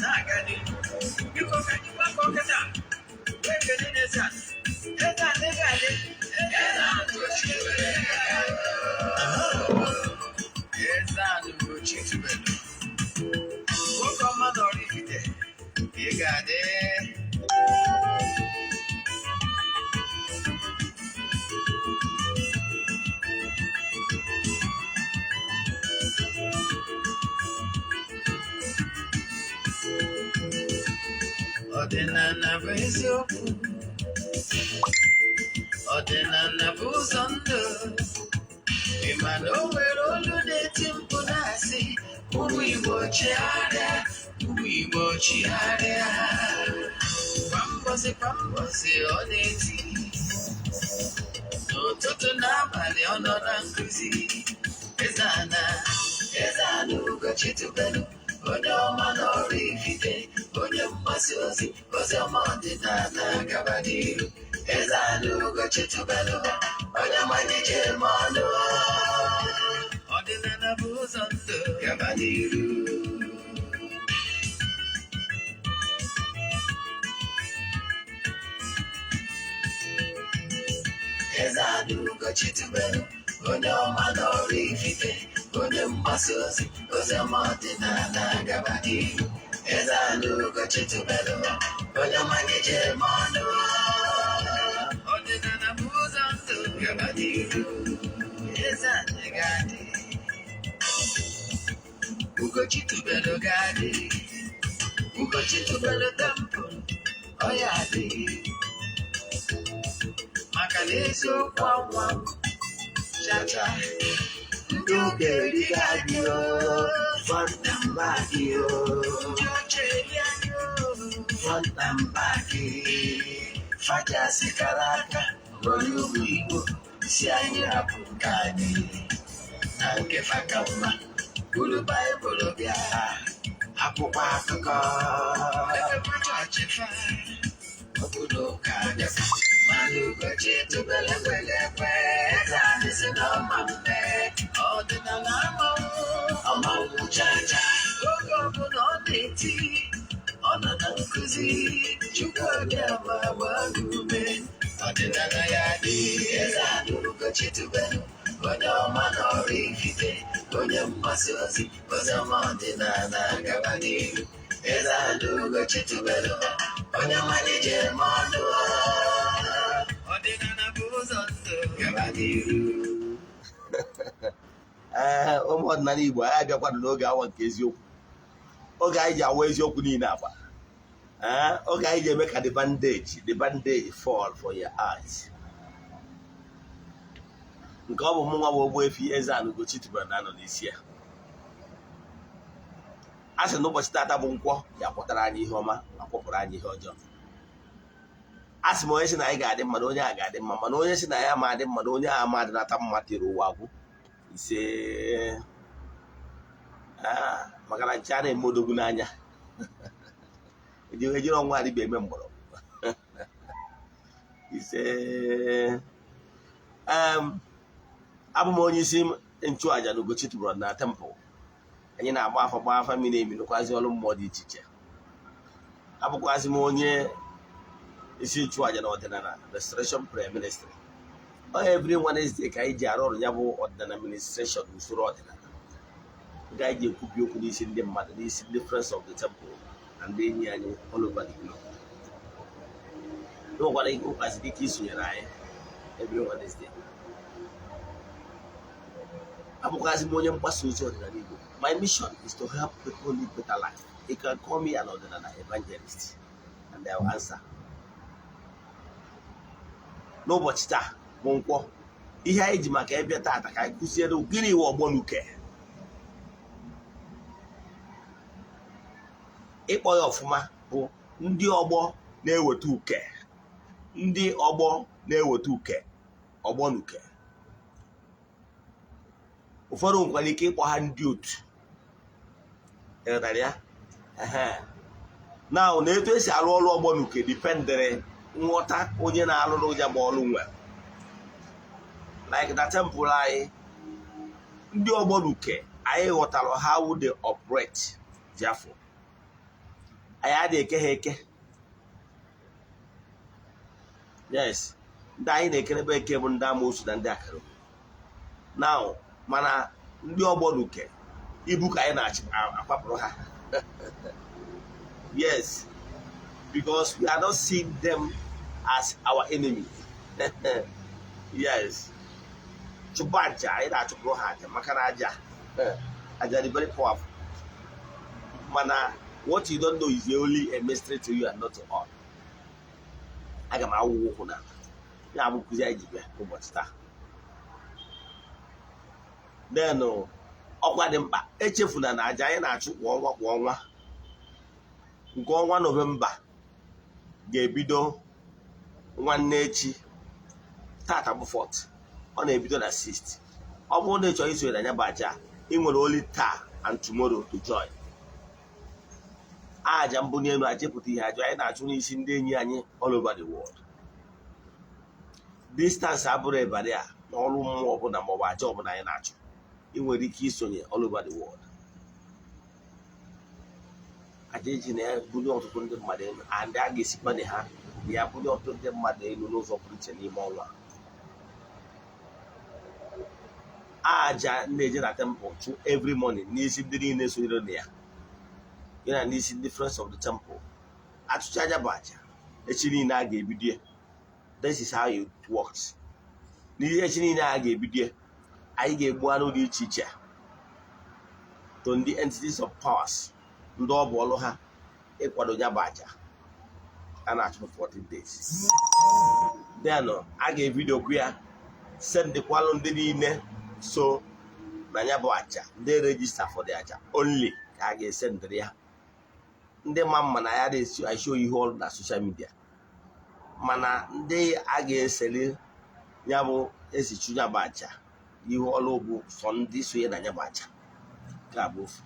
Na-aga n'ihu. Biko, ka anyị gbakọ kịta wee kelee n'eze a. Eze a, eze a dị. Eze a, Ugochi were. Eze a, Ugochi tubelu. Nwoke ọma nọrọ Ifite. Ị ga-adị. Ọdịnala bụ eziokwu. Ọdịnala bụ ụzọ ndụ. Ị ma na o nwere olu na-eti mkpu na-asị, "Ụmụ Igbo, chigharịa, ụmụ Igbo, chigharịa." Kwa mbọsị kwa mbọsị ọ na-eti, n'ụtụtụ n'abalị ọ nọ na nkụzi. Eze ana, Eze ana Ugochi tubelu, onye ọma n'ọrụ Ifite, onye mgbasa ozi ozi ọma ọdịnala, gaba n'iru. Eze ana Ugochi tubelu, onye manye eme ọnụ. Ọdịnala bụ ụzọ ndụ, gaba n'iru. Eze ana Ugochi tubelu, onye ọma n'ọrụ Ifite, onye mgbasa ozi ozi ọma ọdịnala, gaba n'iru. Eze ana Ugochi tubelu, onye manye eme ọnụ. Ọdịnala bụ ụzọ ndụ, gaba n'iru. Eze ana ga-adị. Ugochi tubelu ga-adị. Ugochi tubelu temple, ọ ya adị, maka na eziokwu anwa chacha. Ndị ụka erighị anyị o, Front and back yo. Ndị ọcha eri anyị o. Front and back. Fachasị kara aka onye ụmụ Igbo si anyị rapụ nke anyị na nke faka mma. Buru Baịbụl bịa, akwụkwọ akụkọ. Efekwa chọọchị fa. Obodo ụka bịakwa, mana Ugochi tubelu ekwele ekwe. Eze anyị si na ọma mme. Ọdịnala amanwụ. Ọmanwụ chacha. Oge ọbụla ọ na-eti, ọ nọ na nkụzi. Chukwu abịa ma gbaa gị ume. Ọdịnala ya dị. Eze anyị Ugochi tubelu, onye ọma n'ọrụ Ifite, onye mgbasa ozi ozi ọma ọdịnala, gaba n'ihu. Eze anyị Ugochi tubelu, onye mmalije eme ọnụ. Ọdịnala bụ ụzọ ndụ. Gaba n'ihu. Ee, ụmụ ọdịnala Igbo, anyị abịakwanụ n'oge awa nke eziokwu, oge anyị ji awa eziokwu niile agba. Ee, oge anyị ji eme ka the bandage fall for your eyes. Nke ọ bụ mụ nwa bụ Ogbuefi Eze-Ana Ugochi tubelu na-anọ n'isi ya. A sị na ụbọchị taata bụ Nkwọ ya kwọtara anyị ihe ọma ma kwọpụrụ anyị ihe ọjọọ. A sị m, onye sị na anyị ga-adị mma na onye a ga-adị mma, mana onye sị na ya ma adị mma na onye a ama adịnata mma, tiri ụwa agwụ. Ise. Maka na nche a na-eme odogwu n'anya, ejiri ọnwa adịbịa eme mgbọrọgwụ. Ise. Abụ m onye isi nchụaja na Ugochi tubelu na temple. Anyị na-agba afa, gba afa miri emi, rụkwazi ọrụ mmụọ dị iche iche. Abụkwazị m onye isi nchụaja na Ọdịnala Restoration Prayer Ministry. Ọ every Wednesday ka anyị ji arụ ọrụ ya bụ ọdịnala ministration, usoro ọdịnala nke anyị ji ekwubi okwu n'isi ndị mmadụ, n'isi ndị friends of the temple na ndị enyi anyị all over the globe. Nwekwara ike ụkwaziri ike isonyere anyị every Wednesday. Abụkwazị m onye mgbasa ozi ọdịnala Igbo. My mission is to help people live better life. You can call me an ọdịnala evangelist and I will answer. N'ụbọchị taa bụ Nkwọ, ihe anyị ji maka ịbịa taata ka anyị kụziere gịnị iwe ọgbọnuke. Ịkpọ ya ọfụma bụ ndị ọgbọ na-eweta uke, ndị ọgbọ na-eweta uke, ọgbọnuke. Ụfọdụ nwekwara ike ịkpọ ha ndị otu. Ịghọtara ya? Ehe. Na na etu esi arụ ọrụ ọgbọnuke dependịrị nghọta onye na-arụrụ ya bụ ọrụ nwere. Like na temple anyị, ndị ọgbọnuke anyị ghọtara how they operate. Therefore, Anyị adịghị eke ha eke. Yes, ndị anyị na-ekerebe eke bụ ndị amoosu na ndị akara now. Mana ndị ọgbọ n'uke ibu ka anyị na-achị akwapụrụ ha. Yes, because we are not seeing them as our enemy. Yes, chụpụ aja, anyị na-achụpụrụ ha aja, maka na aja aja dị very powerful. Mana what you don't know is only a mystery to you and not to all. Aga m awụ ụkwụ na ya bụ nkụzi anyị ji bịa ụbọchị taa. Then ọkwa dị mkpa, echefuna na aja anyị na-achụ kwa ọnwa kwa ọnwa, nke ọnwa Nọvemba ga-ebido nwanne echi. Tata bụ 4th, ọ na-ebido na 6th. Ọ bụrụ na ị chọrọ isonye na ya bụ aja, ị nwere only taa and tomorrow to join. Aja mbụ n'elu, aja pụta ihe, aja anyị na-achụ n'isi ndị enyi anyị all over the world. Distance abụrụ ịbarị a n'ọrụ mmụọ ọbụla maọbụ aja ọbụla anyị na-achụ. Ị nwere ike isonye all over the world. Aja eji na ya bulie ọtụtụ ndị mmadụ elu, and a ga-esikwa na ha ya bulie ọtụtụ ndị mmadụ elu n'ụzọ pụrụ iche n'ime ọnwa. Aja na-eje na temple chụ every morning n'isi ndị niile sonyere na ya, ya na n'isi ndị friends of the temple. Achụcha aja bụ aja, echi niile a ga-ebido ya. This is how it works. N'ihe echi niile a ga-ebido ya, anyị ga-egbu anụ dị iche iche to ndị entities of powers, ndị ọ bụ ọlụ ha ịkwado ya bụ aja a na-achụ for 14 days. Then a ga-ebidokwu ya, sendịkwalụ ndị niile so na ya bụ aja, ndị register for the aja only ka a ga-esendịrị ya. Ndị ma mma na ya na-esi show ihe ọrụ na social media, mana ndị a ga-eseli ya bụ esichu ya bụ aja ihe ọrụ bụ sọ ndị sonye na ya bụ aja. Nke a bụ ofu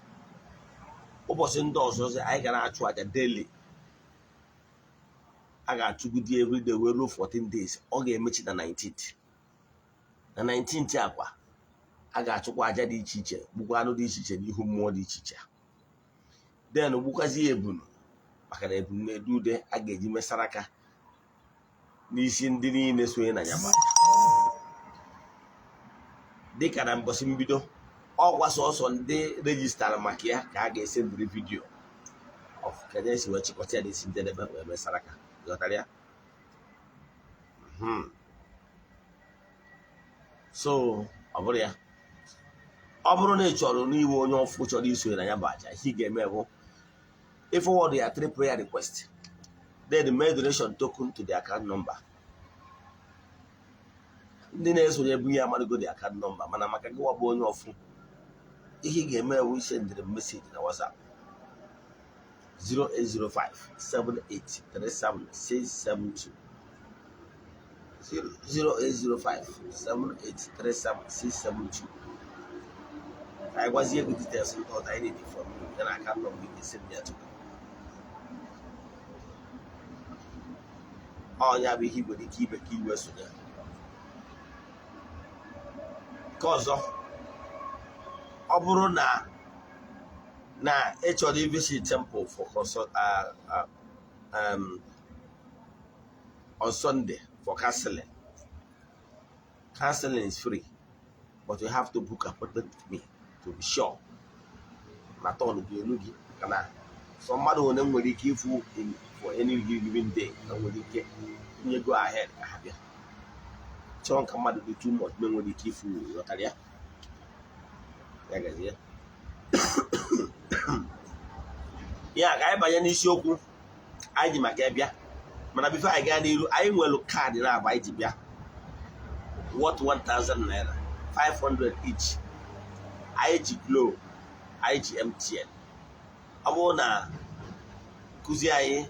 ụbọchị. Ndị ọzọ anyị ga na-achụ aja daily. A ga-achụgide everyday wee ruo 14 days. Ọ ga-emechi na 19th. Na 19th akwa, a ga-achụkwa aja dị iche iche, gbukwa anụ dị iche iche n'ihu mmụọ dị iche iche, then gbukwazi ya ebunu, maka na ebunu na-edu ude a ga-eji mesara aka n'isi ndị niile sonye na ya. Dịka na mbọsị mbido ọgwa, sọsọ ndị registara maka ya ka a ga-esendịrị video of ka esi wee chịkọta ya n'isi njedebe wee mesara aka. Ghọtara ya? So ọ bụrụ ya, ọ bụrụ na ị chọrọ n'iwe onye ọfụ chọrọ isonye na ya bụ aja, ihe ị ga-eme bụ forward ya three prayer request, then make donation token to the account number. Ndị na-esonye bụ ihe amarịgo the account number, mana maka gị bụ onye ọfụ, ihe ị ga-eme bụ isendịrị m message na WhatsApp 0805 7837 672, 0805 7837 672. Ka anyị gwazie gị details ndị ọzọ anyị need from you, ya na account number ị ga-esend ya tupu ọnya bụ ihe ị nwere ike ibe ka iwe sonye. Nke ọzọ, ọ bụrụ na ị chọrọ visit temple for consult on Sunday for counseling, counseling is free, but you have to book appointment with me to be sure na turn ga-elu gị, maka na sọ mmadụ one m nwere ike ịfụ for any given day na nwere ike nye go ahead ka ha bịa chọọ nka mmadụ dị too much me nwere ike ịfụ. Ghọtara ya? Ya gazie. Ya ka anyị banye n'isiokwu anyị ji maka bịa. Mana before anyị gaa n'iru, anyị nwere kaadị na-agba anyị ji bịa worth 1000 naira, 500 each. Anyị ji Glo, anyị ji MTN. Ọ bụrụ na nkụzi anyị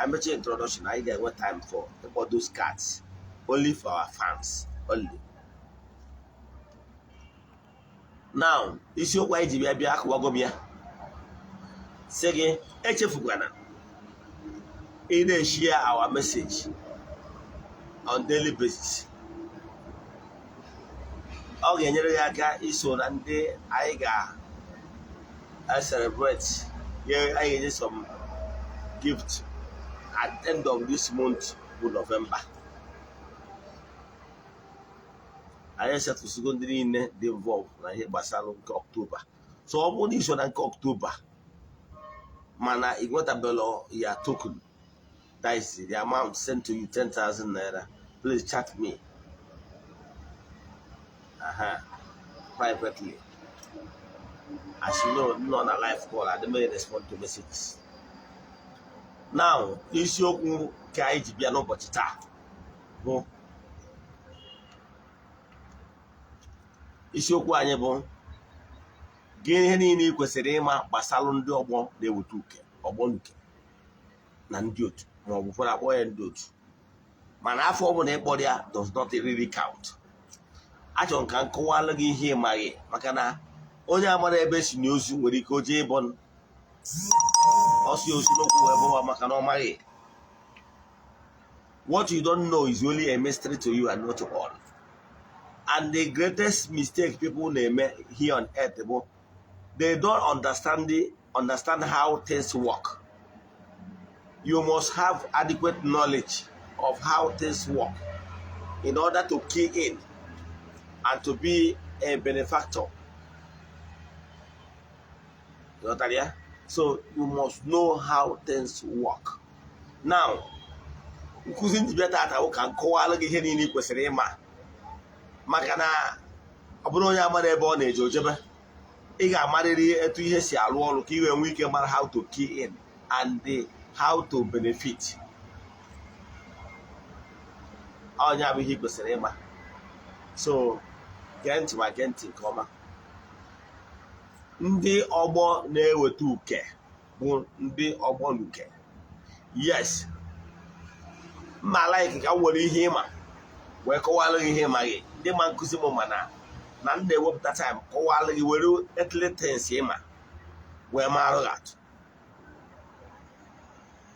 mechaa introduction, anyị ga-enwe time for ịkpọ those cards only for our fans only. Now, isiokwu anyị ji bịa akụwago m ya, sị gị echefukwana ị na-eshare our message on daily basis. Ọ ga-enyere gị aka iso na ndị anyị ga-celebrate. Anyị ga-enye some gift at the end of this month bụ November. Anyị esetụsigo ndị niile dị involved na ihe gbasara nke October. So ọ bụrụ na iso na nke October mana ị nwetabelo ya token, that is the amount sent to you, 10,000 naira, please chat me privately. As you know, nọ na live call, I don't respond to messages. Now, isiokwu ka anyị ji bịa n'ụbọchị taa bụ isiokwu anyị bụ gị ihe niile ị kwesịrị ịma gbasara ndị ọgbọ na-eweta uke, ọgbọ nuke na ndị otu, ma ọ bụ ụfọdụ akpọ ya ndị otu, mana afọ ọbụla ịkpọrọ ya does not really count. Achọrọ m ka m kọwalụ gị ihe ịmaghị, maka na onye amara ebe si n'ozu nwere ike o jee ịbọ ọsị ozu n'okwu wee bụwa maka na ọ maghị. What you don't know is only a mystery to you and not to all. And the greatest mistake people na-eme here on earth bụ they don't understand how things work. You must have adequate knowledge of how things work in order to key in and to be a benefactor. Ghọtara ya? So you must know how things work. Now, nkụzi njibịa tata bụ ka m kọwalụ gị ihe niile ị kwesịrị ịma, maka na ọ bụrụ onye amara ebe ọ na-eje ojebe, ị ga-amarịrị etu ihe si arụ ọrụ ka ị wee nwee ike mara how to key in and how to benefit. Onye bụ ihe ị kwesịrị ịma. So gee ntị, ma gee ntị nke ọma. Ndị ọgbọ na-eweta uke bụ ndị ọgbọ nuke. Yes, mma like ka m were ihe ịma wee kọwalụ gị ihe ịmaghị. Ndị ma nkụzi m mana na m na-ewepụta time kọwalụ gị, were earthly things ịma wee marụ gị atụ.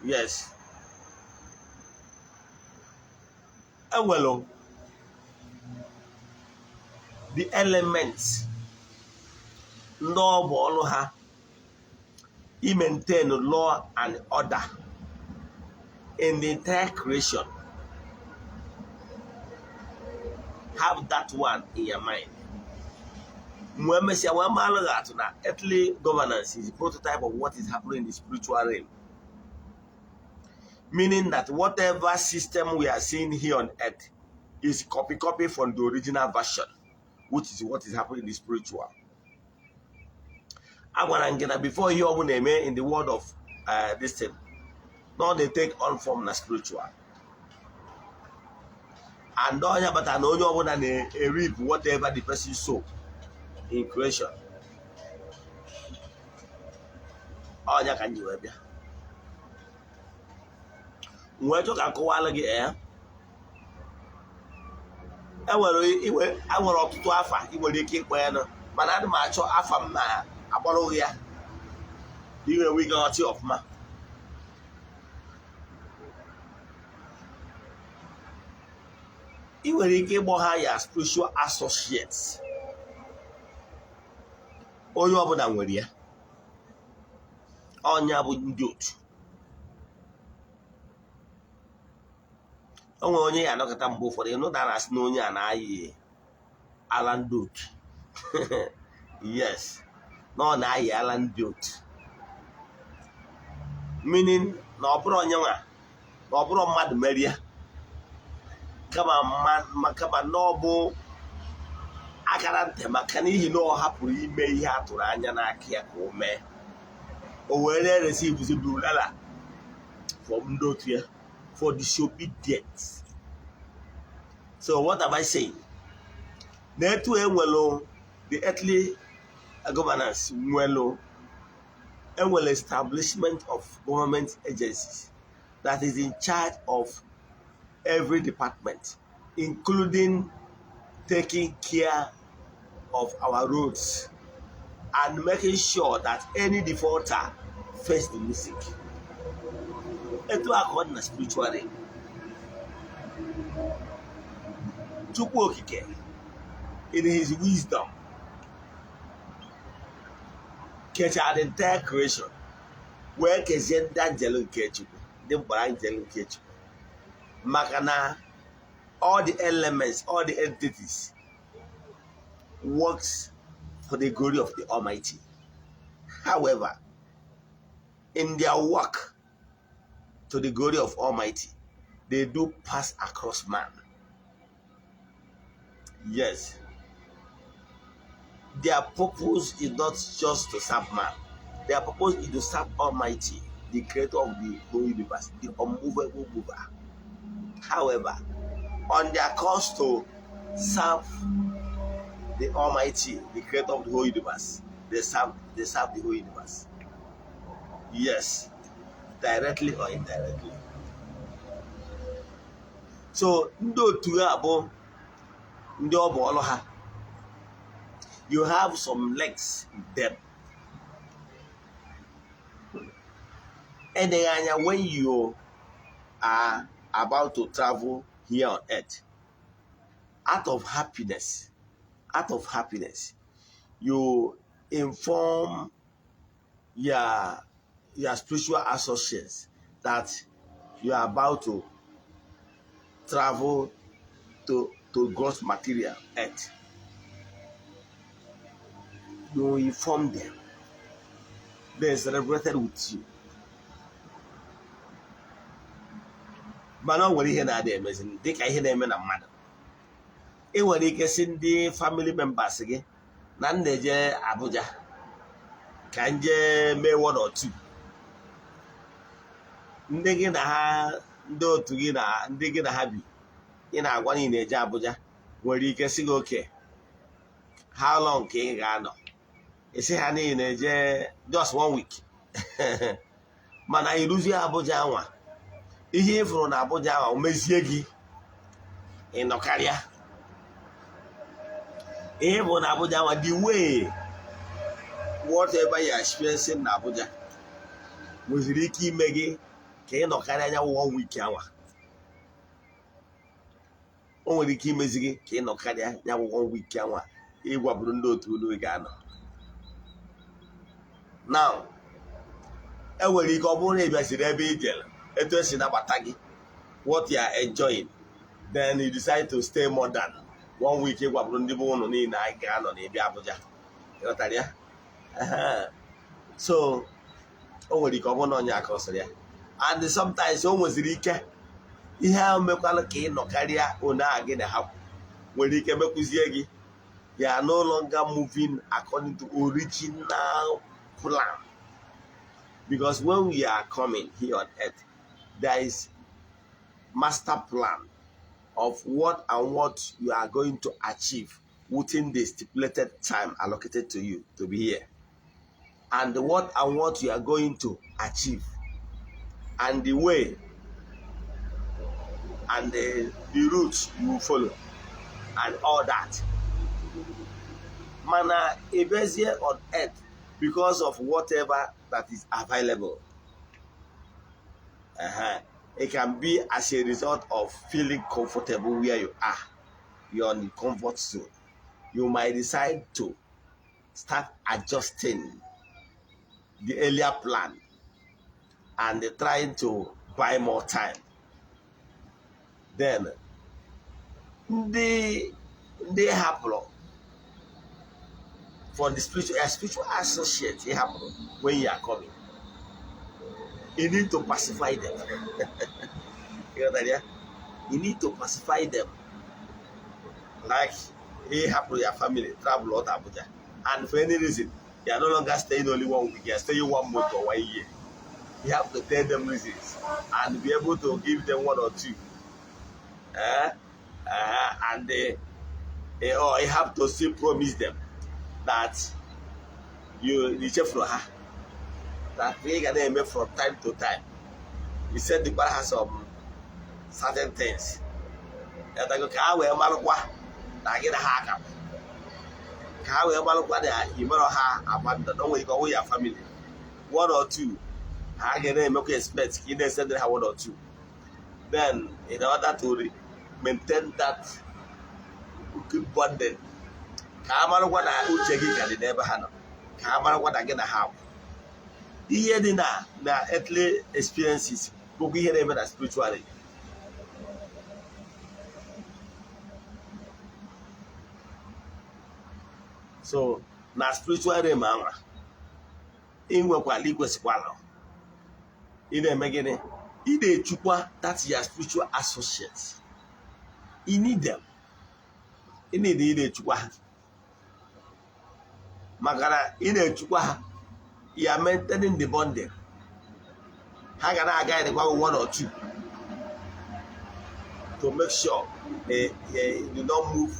Yes, enwere the elements ndị ọ bụ ọrụ ha i maintain law and order in the entire creation. Have that one in your mind. Mgbe emesịa wee maalụ gị atụ na earthly governance is the prototype of what is happening in the spiritual realm, meaning that whatever system we are seeing here on earth is copy from the original version, which is what is happening in the spiritual. Agwara m gị na before ihe ọbụla eme in the world of this thing, no dey take on form na spiritual, and onye bata na onye ọbụla na-erip whatever the person sow in creation. Ọnya ka m ji wee bịa wee chọ ka nkọwalụ gị. Ee, enwere ọtụtụ afa ị nwere ike ịkpọ ya nụ, mana ana m achọ afa m na akpọrọ gị ya iwe nwe ike ọchị ọfụma. Ị nwere ike ịgbọ ha ya spiritual associates. Onye ọbụla nwere ya, ọnya bụ ndị otu. O nwere onye ya anọkọta mgbe ụfọdụ ịnụ na asị na onye a na-ayị ala ndị otu. Yes, na ọ na-ayị ala ndị otu, meaning na ọ bụrụ onye nwa, na ọ bụrụ mmadụ merie, kama na ọ bụ akara ntị, maka n'ihi na ọ hapụrụ ime ihe a tụrụ anya n'aka ya ka o mee, o wee na-eresi ibuzi bulala from ndị otu ya for disobedience. So what am I saying? Na etu enwelu the earthly governance, nwelu enwere establishment of government agencies that is in charge of every department, including taking care of our roads and making sure that any defaulter face the music. Etu a ka ọ dị na spiritual realm. Chukwu Okike in his wisdom kechara the entire creation. Wee kezie ndị anjelu nke Chukwu, ndị mkpọrọ anjelu nke Chukwu, maka na all the elements, all the entities works for the glory of the Almighty. However, in their work to the glory of Almighty, they do pass across man. Yes, their purpose is not just to serve man. Their purpose is to serve Almighty, the creator of the whole universe, the unmovable mover. However, on their course to serve the Almighty, the creator of the whole universe, they serve the whole universe. Yes, directly or indirectly. So ndị otu a bụ ndị ọ bụ ọlụ ha. You have some legs in them. Eleghị anya, when you are about to travel here on earth, out of happiness, you inform your spiritual associates that you are about to travel to gross material earth. You inform them. They celebrated with you. Mana o nwere ihe na-adị emezi, dịka ihe na-eme na mmadụ. Ị nwere ike si ndị family members gị na m na-eje Abuja ka m jee mee one or two. Ndị gị na ha, ndị otu gị na ndị gị na ha bi, ị na-agwa na ị na-eje Abuja, nwere ike sị gị, "Okay, how long ka ị ga-anọ?" Ị ha niile na-eje just one week. Mana ịrụzie Abuja anwa, ihe ị fụrụ na Abuja anwa o mezie gị ịnọkarịa. Ihe bụ na Abuja anwa, the way whatever you are experiencing na Abuja nweziri ike ime gị ka ị nọkarịa anya one week anwa. O nwere ike imezi gị ka ị nọkarịa ya bụ one week anwa ịgwaburu ndị otu unu ị ga-anọ. Now, e nwere ike ọ bụrụ na ị bịaziri ebe ị jere, etu esi nabata gị, what you are enjoying, then you decide to stay more than one week ịgwaburu ndị bụ ụnụ niile anyị ga-anọ na ịbịa Abuja. Ịghọtara ya? Ehe. So o nwere ike ọ bụrụ na onye akọsịrị ya, and sometimes o nweziri ike ihe ahụ mekwalụ ka ị nọkarịa one a gị na ha nwere ike mekwuzie gị, you are no longer moving according to original plan, because when we are coming here on earth, there is master plan of what and what you are going to achieve within the stipulated time allocated to you to be here, and what and what you are going to achieve, and the way and the route you will follow and all that. Mana ebezie on earth, because of whatever that is available, it can be as a result of feeling comfortable where you are, you're on the comfort zone, you might decide to start adjusting the earlier plan and trying to buy more time. Then ndị hapụrụ for the spiritual, a spiritual associate ị hapụrụ when you are coming, you need to pacify them. You got that, yeah? You need to pacify them. Like ị hapụrụ your family, travel out Abuja, and for any reason you are no longer staying only one week, you are staying one month or one year. You have to tell them reasons and be able to give them one or two, eh? And or you have to still promise them that you ichefuru ha, that ị ga na-eme from time to time, you send ha some certain things ka ha wee marụkwa na gị na ha aka, ka ha wee marụkwa na imerọ ha abandon. O nwere ike ọwụ ya family, one or two, ha ga na-emekwa expect ka ị na-esendịrị ha one or two. Then in order to maintain that good bonding, ka ha marakwa na uche gị ka dị n'ebe ha nọ, ka ha marakwa na gị na ha kwụ. Ihe dị na earthly experiences bụkwa ihe na-eme na spirituality. So na spiritual realm anwa, ị nwekwala, ikwesịkwala ị na-eme gịnị? Ị na-echukwa that your spiritual associates. You need them. Ị need ị na-echukwa ha, maka na ị na-echukwa ha, you are maintaining the bonding. Ha ga na-aga ịdịkwa one or two to make sure they do not move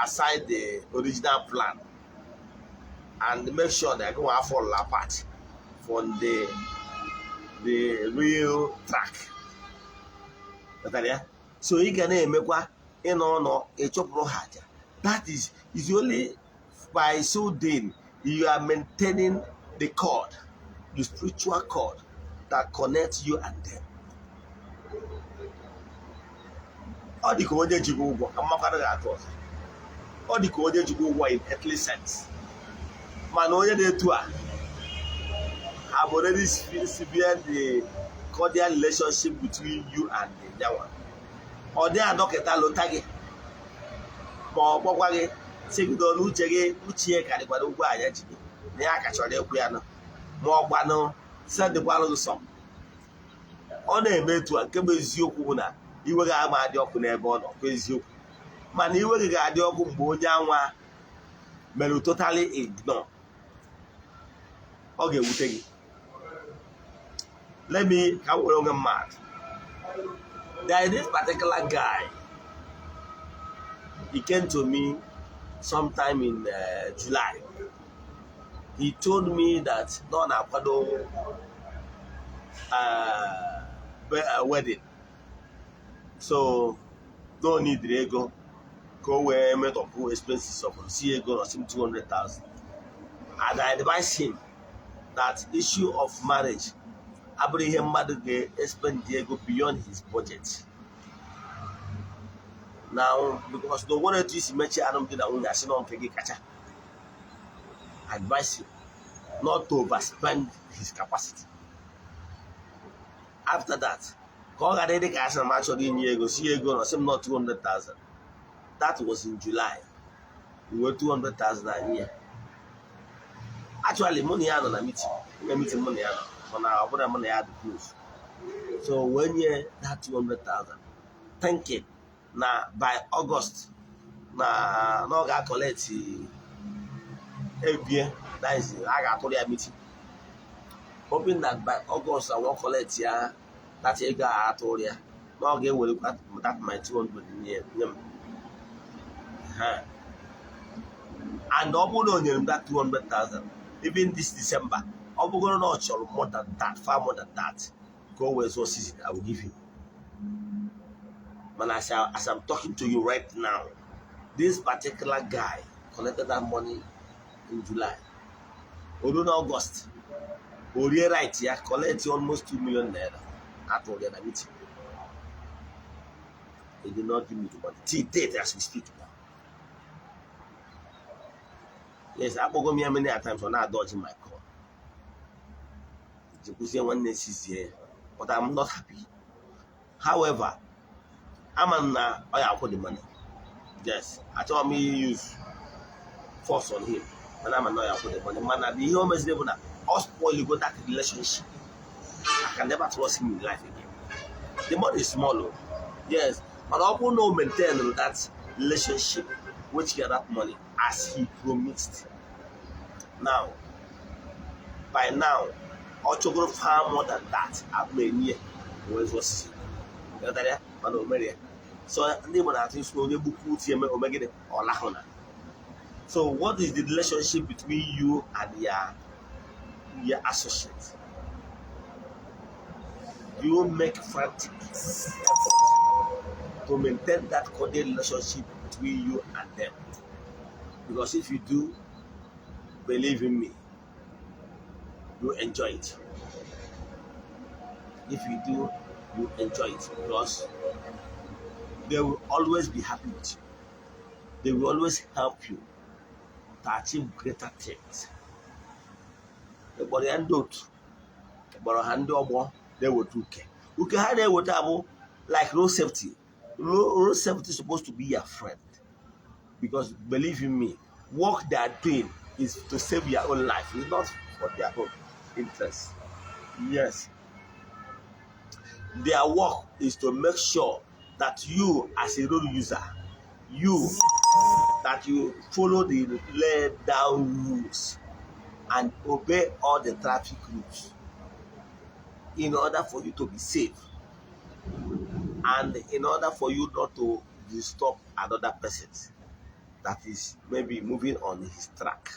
aside the original plan and make sure they go fall apart from the real track. Ghọtara ya? So ị ga na-emekwa ịnọ ọnọ ịchọpụrụ ha aja. That is only by so doing you are maintaining the cord, the spiritual cord that connects you and them. Ọ dị ka onye ji gị ụgwọ, ka mmakwarụ gị atụ ọzọ. Ọ dị ka onye ji gị ụgwọ in earthly sense, mana onye na-etu a have already severed the cordial relationship between you and the nyanwa. Ọ dị adọkịta lụta gị ma ọ kpọkwa gị sigido n'uche gị, uche ya karịkwara ụgwọ anya ji gị na ya ka chọrọ ịkwụ ya nụ, ma ọ kwanụ sendịkwalụ gị sọ. Ọ na-eme etu a. Nke bụ eziokwu bụ na iwe gị ama adị ọkụ n'ebe ọ nọ kwa eziokwu, mana iwe gị ga-adị ọkụ mgbe onye anwa mere totally ignore. Ọ ga-ewute gị. Let me ka m were onwe mmadụ. There is this particular guy. He came to me sometime in July. He told me that na ọ na-akwado wedding, so no need ego ka o wee metọpụ expenses of si ego na sim 200,000, and I advise him that issue of marriage abụrụ ihe mmadụ ga-expend ego beyond his budget now, because na onwere etu isi mechie alụmdi na nwunye asị na nke gị kacha. Advise him not to overspend his capacity. After that, ka ọ ghara ịdị ka asị na m achọrọ inye ego si ego na ọsị m not 200,000. That was in July. Uwe 200,000 anyị ya, actually mụ na ya nọ na meeting, nwe meeting mụ na ya nọ, mana ọ bụrụ na mụ na ya dị close, so wee nye that 200,000 thinking na by August na ọ ga-acollect ebie, that is, a ga-atụrụ ya meeting, hoping that by August I won't collect ya that ego a atụrụ ya, na ọ ga-ewerekwa that my 200 nye m. And ọ bụrụ na o nyere m that 200,000, even this December, ọ bụgoro na ọ chọrọ more than that, far more than that, ka o wee zụọ season, I will give him. Mana as I'm talking to you right now, this particular guy collected that money in July. O ruo na August, o rie right ya, collect almost 2 million naira atụrụ ya na meeting. He did not give me the money till date as we speak now. Yes, akpọgo m ya many a times, ọ na-adọji my call. Jekwuzie nwanne sizie ya, but I'm not happy. However, ama m na ọ ya akwụ the money. Yes, achọghị m use force on him, mana ama na ọ ya akwụ the money. Mana ihe o meziri bụ na ọ spoil go that relationship. I can never trust him in life again. The money is small o. Yes, mana ọ bụrụ na o maintain that relationship which get that money as he promised, now by now ọ chọgoro far more than that abụ enyi ya wee zụọ osisi. Ghọtara ya? Mana o mere ya. So ndị Igbo na-atụ isi na onye gbukwu uche eme omegide ọ lahụ na. So what is the relationship between you and your associate? You make frantic effort to maintain that cordial relationship between you and them, because if you do, believe in me, you enjoy it. If you do, you enjoy it, because they will always be happy with you. They will always help you to achieve greater things. Ịkpọrọ ya ndị otu, kpọrọ ha ndị ọgbọ na-eweta uke. Uke ha na-eweta bụ like road safety. Road safety is supposed to be your friend, because believe in me, work they are doing is to save your own life. It's not for their own interest. Yes, their work is to make sure that you as a road user, you that you follow the laid down rules and obey all the traffic rules in order for you to be safe and in order for you not to disturb another person that is maybe moving on his track.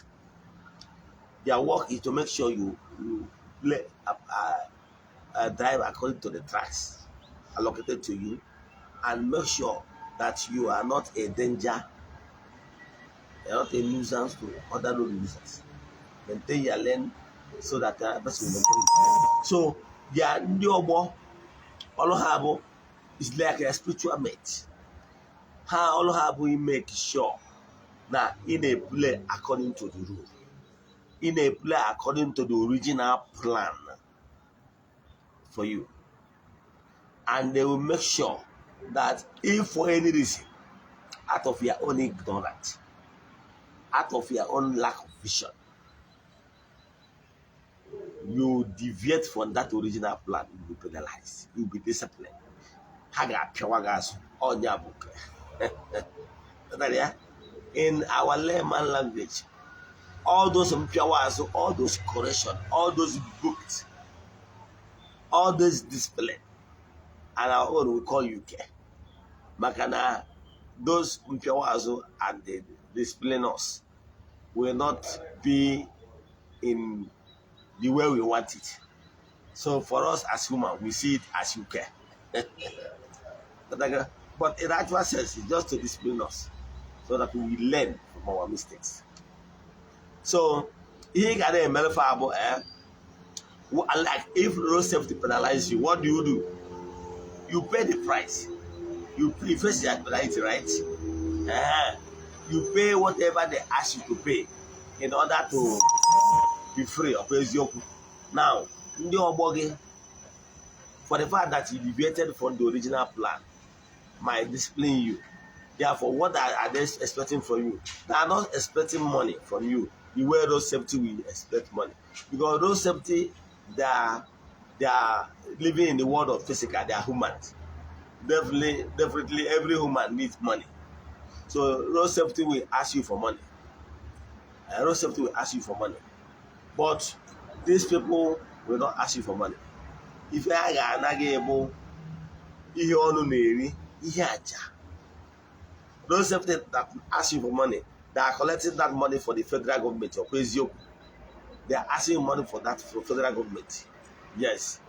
Their work is to make sure you play, drive according to the tracks allocated to you and make sure that you are not a danger, you are not a nuisance to other road users. Maintain your lane so that the person will maintain his lane. So, their ndị ọgbọ, ọlụ ha bụ is like a spiritual mate. Ha ọlụ ha bụ make sure na ị na-play according to the rule. Ị na-play according to the original plan for you. And they will make sure that if for any reason, out of your own ignorance, out of your own lack of vision, you deviate from that original plan, you will be penalized, you will be disciplined. Ha ga-apịawa gị azụ. Ọnya bụ nke. Ghọtara ya? In our layman language, all those mpịawa azụ, all those correction, all those books, all those discipline, and our own we call uke. Maka na those mpịawa azụ and the discipline us will not be in the way we want it. So for us as human, we see it as uke. But in actual sense, it's just to discipline us so that we will learn from our mistakes. So ihe ị ga na-emere fa bụ like if road safety penalize you, what do you do? You pay the price. You face the penalty, right? You pay whatever they ask you to pay in order to be free of eziokwu. Now, ndị ọgbọ gị, for the fact that you deviated from the original plan, might discipline you. Therefore, what are they expecting from you? They are not expecting money from you the way road safety will expect money. Because road safety, they are living in the world of physical, they are humans. Definitely, definitely every human needs money. So road safety will ask you for money. Road safety will ask you for money. But these people will not ask you for money. Ife a ga-ana gị bụ ihe ọnụ na-eri, ihe aja. Road safety that ask you for money, they are collecting that money for the federal government. Ọkwa eziokwu? They are asking money for that for federal government. Yes.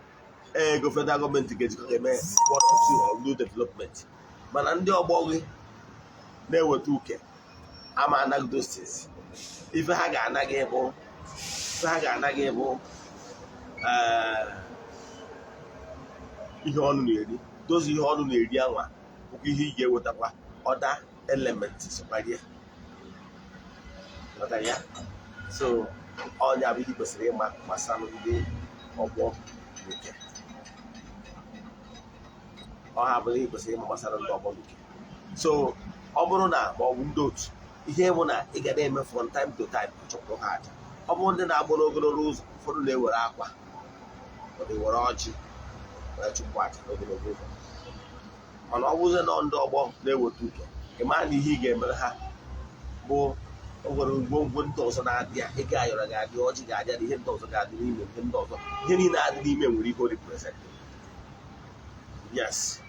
Ego federal government ga-ejikọ eme one or two or new development. Mana ndị ọgbọ gị na-eweta uke ama anaghị those things. Ife ha ga-ana gị bụ ihe ọnụ na-eri. Dozi ihe ọnụ na-eri anwa bụkwa ihe ị ga-ewetakwa other elements sokwarie. Ghọtara ya? So ọnya bụ ihe ị kwesịrị ịma gbasara ndị ọgbọ uke. Ọha bụ ihe ị kwesịrị ịma gbasara ndị ọgbọ uke. So ọ bụrụ na ma ọ bụ ndị otu, ihe bụ na ị ga na-eme from time to time, chụpụrụ ha aja. Ọ bụrụ ndị na-agba n'ogologo ụzọ, ụfọdụ na-ewere akwa, ụfọdụ were ọjị wee chụpụ aja n'ogologo ụzọ. Mana ọ bụzie nọ ndị ọgbọ na-eweta uke, ị mara na ihe ị ga-emere ha bụ o nwere ngwongwo ndị ọzọ na-adị ya. Ego ayọrọ ga-adị, ọjị ga-adị, na ihe ndị ọzọ ga-adị n'ime. Ihe ndị ọzọ, ihe niile adị n'ime nwere ihe o represent. Yes,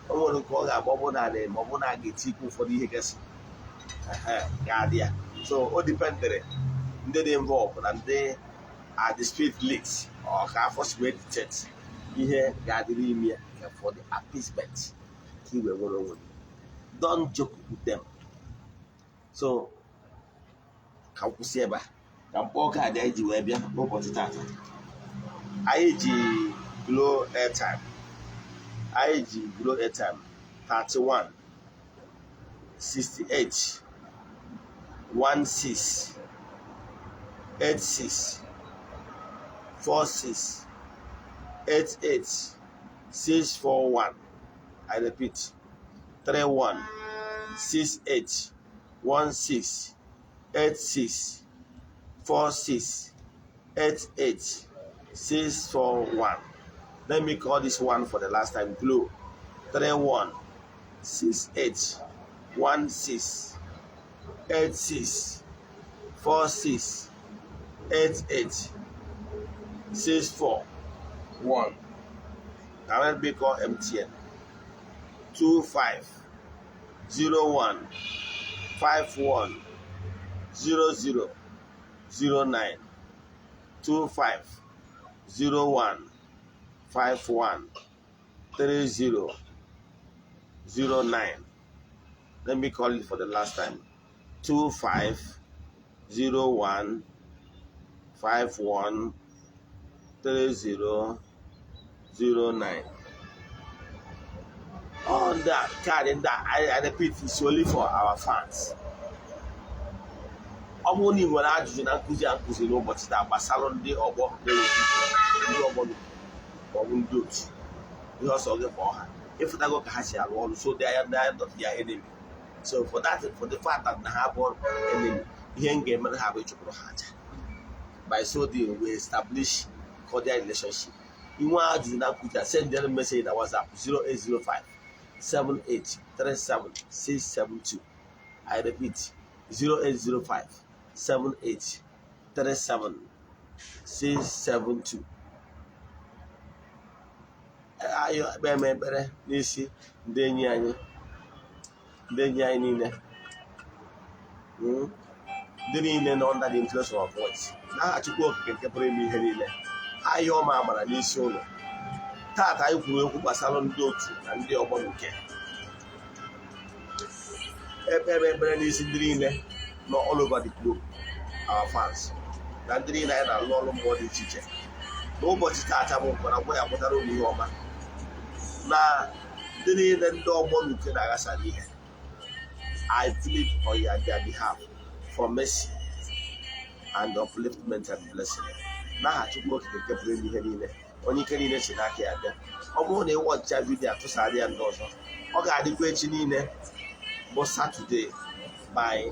o nwere nke ọ ga-agba, ọ bụrụ na a na-eme, ọ bụrụ na a ga-etikwu ụfọdụ ihe gasị ga-adị ya. So o dependere ndị dị involved na ndị are the spirit leads or ka afọ si wee detect ihe ga-adị n'ime ya ka for the appeasement, ka i wee nwere onwe gị. Don't joke with them. So ka m kwụsị ebe a, ka m kpọọ kaadị anyị ji wee bịa n'ụbọchị tata. Anyị ji Glo airtime, anyị ji Glo airtime 31 68 16 86. 46 88 641. I repeat, 31 68 16 86 46 88 641. Let me call this one for the last time. Glo, 31 68 16 86 46 88 64 1. Now let me call MTN, 25 01 51 00 09, 25 01 51 30 09. Let me call it for the last time. 25 01 51 30 09. On that card in that, I repeat, it's only for our fans. Ọ bụrụ na ị nwere ajụjụ na nkụzi a nkụzi n'ụbọchị taa gbasara ndị ọgbọ na-eweta ndị ọgbọ maọbụ ndị otu ihe ọsọ gị kpọọ ha, ịfụtago ka ha si arụ ọrụ. So they are not their enemy. So for that, for the fact that na ha bụ enemy, ihe m ga-emere ha bụ ịchụpụrụ ha aja. By so doing, we establish cordial relationship. Inwe ajụjụ na nkụzi a, send them message na WhatsApp, 0805 7837 672. I repeat, 0805 7837 672. Ayọ ekpe m ekpere n'isi ndị enyi anyị niile, ndị niile nọ under the influence of voice. N'aha Chukwu Okike nke pụrụ ime ihe niile, ayọ ma amara n'isi ụlọ. Taata anyị kwuru okwu gbasara ndị otu na ndị ọgbọ nke ekpe m ekpere n'isi ndị niile nọ all over the globe, our fans na ndị niile anyị na-alụ ọrụ mmụọ dị iche iche. N'ụbọchị taata bụ nkwara ngwa ya pụtara ụmụ ihe ọma na ndị niile ndị ọgbọ n'uke na-aghasara ihe. I plead on your their behalf for mercy and upliftment and blessing. N'aha Chukwu Okike nke pụrụ ime ihe niile, onye ike niile si n'aka ya bịa. Ọ bụrụ na ị watcha video, atụsara ya ndị ọzọ. Ọ ga-adịkwa echi niile bụ Saturday by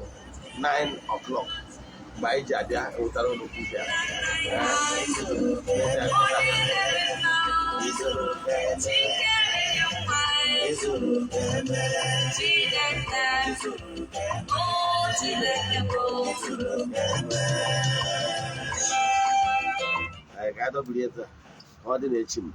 9 o'clock mgbe anyị ji abịa ewetara ụlọ okwu bịa. Anyị ga-adọbiri ebe a ka ọ dị n'echi m.